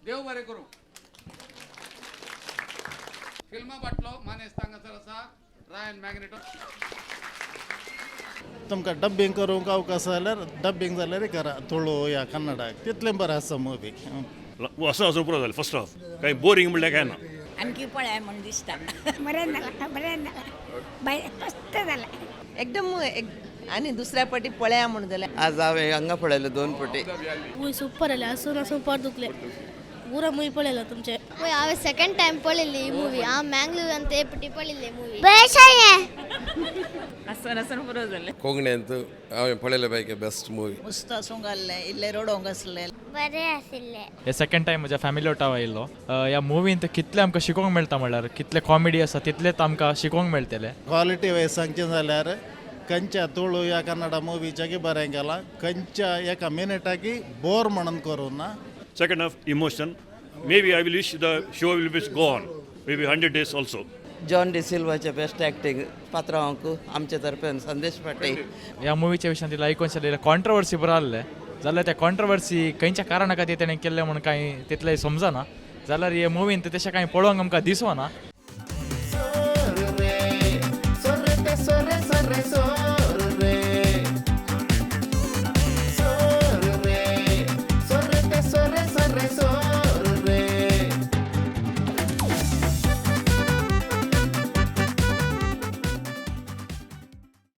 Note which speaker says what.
Speaker 1: देव बरें करूं. फिल्मां बाटलो मानेस्त हांगासर आसा रायन मॅग्नेटो.
Speaker 2: तुमकां डब्बिंग करूंक अवकाश जाल्यार डब्बिंग जाल्यार करा तुळू या कन्नडाक, तितलें बरें आसा मुवी.
Speaker 3: असं असं पुरो जालें फर्स्ट हाफ. काही बोरिंग म्हणल्यार काय ना.
Speaker 4: आणखी पळय म्हूण दिसता.
Speaker 5: बरें जालां, बरें जालां बाय, मस्त जालां.
Speaker 6: एकदम आनी दुसऱ्या पाटी पळया म्हूण जालें.
Speaker 7: आज हांवें हांगा पळयलें दोन पटी.
Speaker 8: मूवी सुपर आले. हसून हसून पोट दुखले. पुरा मूवी पळयला तुमचे.
Speaker 9: पळय, हांवें सेकंड टायम पळयली ही मुवी. हांव मँगलोर आनी ते पटी पळयल्ली मुवी.
Speaker 4: हसून हसून पुरो जालें.
Speaker 10: कोंकणींत हांवें पळयले पैकी बेस्ट मुवी.
Speaker 4: मस्त हसूंक आसलें, इल्लें रडोंक आसलें.
Speaker 9: बरें आशिल्लें.
Speaker 11: हे सेकंड टायम म्हज्या फॅमिली वटा आयिल्लो. ह्या मुवीन कितलें आमकां शिकोवंक मेळटा म्हणल्यार कितलें कॉमेडी आसा तितलेंच आमकां शिकोवंक मेळटलें.
Speaker 2: क्वालिटी वायज सांगचें जाल्यार खंयच्या तुळू या कन्नडा मुवीच्याकी बरें केलां. खंयच्या एका मिनिटाकी बोर म्हणून करूं ना.
Speaker 3: Second half emotion. Maybe I will wish the show will be go on maybe 100 days also.
Speaker 7: John डिसिल्वाचें best acting. पात्रांवांक आमचे तर्फेन संदेश पाटी.
Speaker 11: ह्या मुवीच्या विशयान तिला आयकून जालें, कॉन्ट्रवर्सी बरो आहले जाल्यार त्या कॉन्ट्रवर्सी खंयच्या कारणा खातीर तेणें केल्लें म्हूण कांय तितलें समजना. जाल्यार हे मुवीन तशें कांय पळोवंक आमकां दिसना.